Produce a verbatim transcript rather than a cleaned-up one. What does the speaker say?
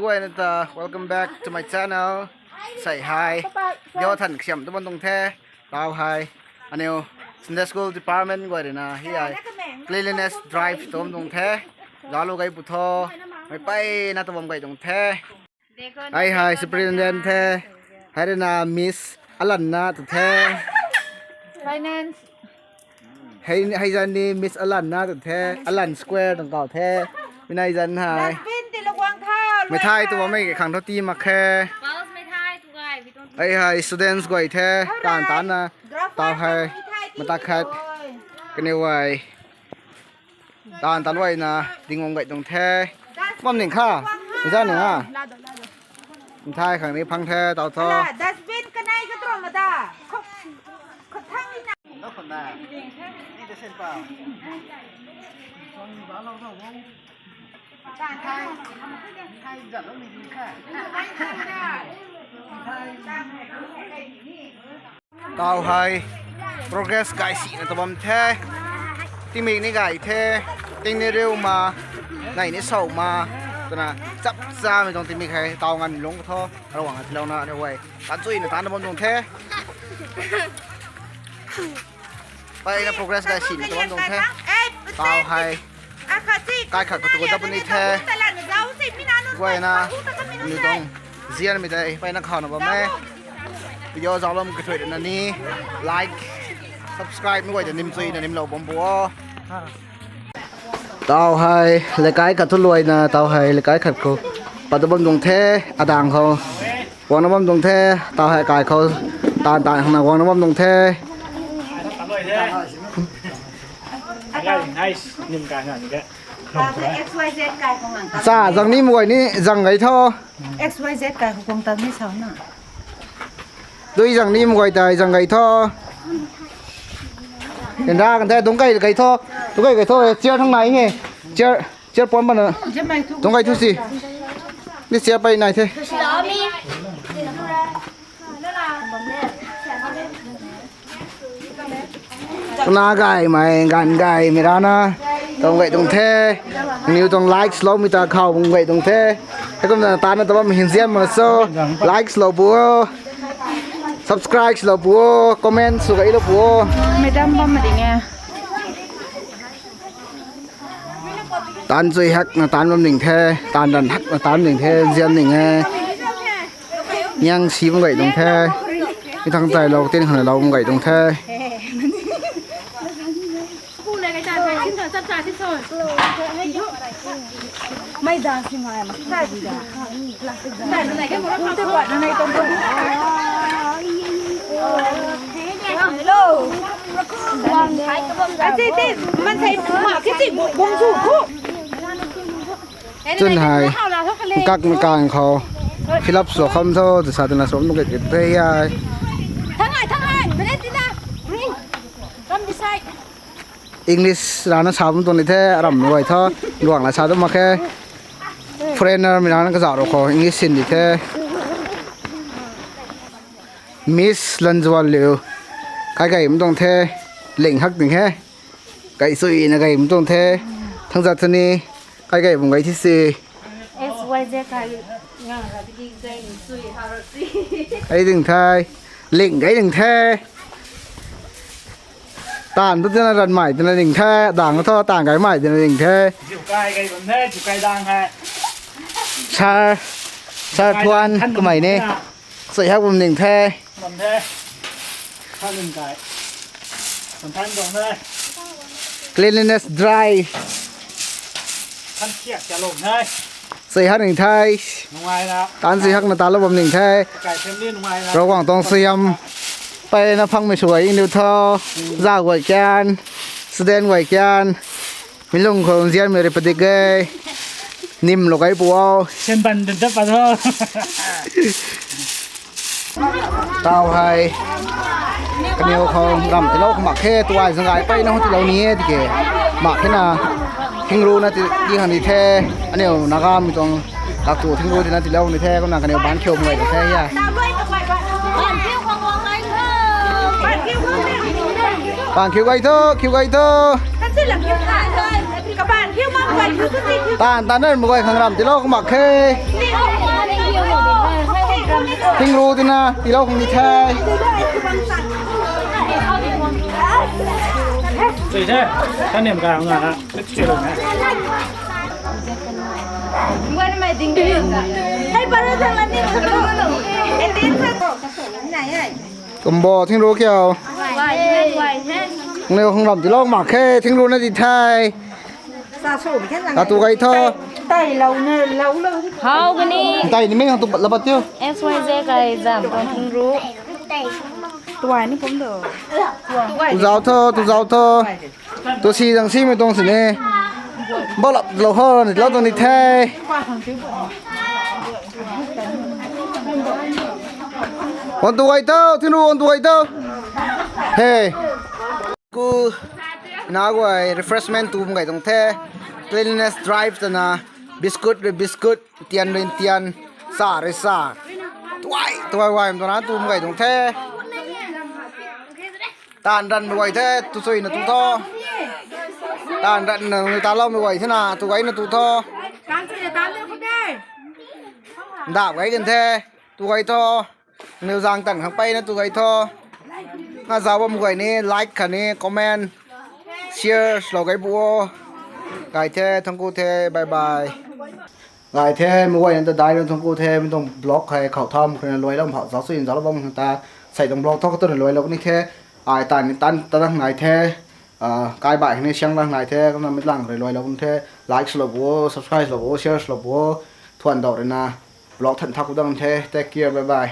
Guayna ta, welcome back to my channel. Sei hei, yo than ksiam tu ban tuang the. Tau hei, aniu Sunday School Department guay rui na hi hei cleanliness drive tuam tuang the. Zalo gay pu tho, mei peyna tuam gay tuang the. Hei hei Superintendent the. Hei rui na Miss Alanna tu the. Finance. Hei, hei zan ni Miss Alanna tu the. Alan Square tuang kau the. Minai zan hei. Dustbin ti lou guang tha, mei thai tu bam mei khang tho ti mak khe. Girls mei thai tu gay, we don't. Hei hei students guay the. Tan tan na. Tau hei. Mata khat. Kaniw hei. Tan tan luaina ding guang gay tuang the. Bam ning kha. Mei zan ning ha. Mei thai khang ni phang the tau tho. Ala, dustbin kanei ka tro ma da. Khou, khou thang ni na. Lo khou na. Ni da sen pa. Song ba lo lo. Thai, thai zat lo ni kha. Thai. Tau hei progress gay sina ta bam the. Tingmik ni gay the. Ting ni riu ma. Nei ni sau ma. Twna chap cha mei tuang tingmik hei tau ngan lung tho. Ravguangc a tilouna ni huay. Tan chuina tan ta bam tuang the. Peyna progress gay sina ta bam tuang the. Tau hei. Kai khat khou tu dap ni the. Guayna. Ni tuang zian mei tei peyna khou na bam e. Video zaulam kathui na ni like, subscribe mei guay ta nim chui na nim lou bam bo. Tau hei lekai khat thu luaina tau hei lekai khat khou pat ta bam tuang the, adang khou. Guangna bam tuang the, tau hei kai khou tan tan khang na guangna bam tuang the. Nice, nim kai ngan ke. X Y Z kai khou ngan ta. Sa zang ni mei guay ni zang gay tho. X Y Z kai khou guang ta ni sau na. Dui zang ni mei guay tei zang gay tho. Ken ra kan the, dungc kai gay tho. Dungc kai gay tho, chair thang nai nge. Chair, chair puan bana. Dungc kai thu si. Ni chair pey nai the. Kana gaymei, ganv gaymei rana tuang gay tuang the. Niw tuang likes lou mei ta khou bung gay tuang the. Heikumna tana ta bam hin zian ma so, likes lou pu o, subscribe lou pu o, comment sw gay lou pu o. Madam bam ma ding e. Tan chui hakna tan bam ning the, tan dan hakna tan ning the, zian ning e. Niang si bam gay tuang the. Mi thang tai lou, tin khang lou bam gay tuang the. Chun hei, kak mei kang khou fill up sw kham tho, tu sa twna sw bam tuang gay tuang the hei. English rana sa bam tuang ni the, aram guay tho, Ruangmei la sa tu mak khe. Foreigner mei rana kazauh rou khou English sin di the. Miss Lanzuanliu, kai gay bam tuang the, ling hak ding he. Kai suina gay bam tuang the, thang zat thu ni, kai gay bam gay thi si. Ai ding the, ling gay ding the. Taanv tu tina ranmei tina ding the, dang tho taanv gaymei tina ding the. Ziu kai gay bam the, ziu kai dang hei. Sir, Sir Thuan kamei ni. Sui hak bam ding the. Bam the. Than ning kai. Bam than bam the. Cleanliness drive. Than kiak kiak lou the. Sui hak ning the. Nungai na. Tan sui hakna tan lou bam ning the. Kai family nungai na. Ravguangc tuang suaihiam. Peyna phangmei sw gay ni tho. Zau guay kian. Student guay kian. Mi lung khou nzianmei rui padik e. Nim lou gay pu o. Sen ban dun ta pat tho. Tau hei. Kaniw khou ram tilou khou mak khe, tuai zang gay peyna hou tilou ni e tiki. Mak khe na. Thingru na ti, ti khang ni the. Aniu Nagamei tuang. Kak tu thingru tina tilou ni the, kumna kaniw ban khiu mei the hia. Ban khiu gay tho, khiu gay tho. Kaban khiu ma Tan tan na mei guay khang ram tilou khang mak khe. Thingru tina tilou khang ni the. Hey, para thang ni. Kumbo thingru kiu. Neu khang ram tilou mak khe, thingru na di the. Atu gay tho. Hau kani. Tai ni mei khang tu lapat tiu. X Y Z kai zam tuang thingru. Tuai ni kum do. Tu zau tho, tu zau tho. Tu si zang si mei tuang si ni. Bo lap lou ho ni lou tuang ni the. On tu gay tho, thingru on tu gay tho. Hey. Ku na guay refreshment tu gay tuang the. Cleanliness drive tana biscuit rui biscuit, tian rui tian, sa rui sa. Tuai, tuai guay tu na tu gay tuang the. Tan ran mei guay the, tu chui na tu tho. Tan ran na ta lou mei guay the na, tu gay na tu tho. Ndap gay kan the, tu gay tho. Neu zang tan khang pey na tu gay tho. Na zau bam guay ni like khatni comment, share lou gay bu o. Gay the, thangc ku the, bye bye. Gay the, mei guay na ta dai na thangc ku the, mei tuang vlog hei khou tham khou na luai lou phau zau sui zau lou bam ta, sei tuang vlog tho katu na luai lou ni the. Ai tan ni tan ta dang nai the. Kai bai ni siang dang nai the, kumna mi lang rui luai lou bam the. Like lou bu o, subscribe lou bu o, share lou bu o. Thuan dau rui na vlog than thak ku dang the. Take care, bye bye.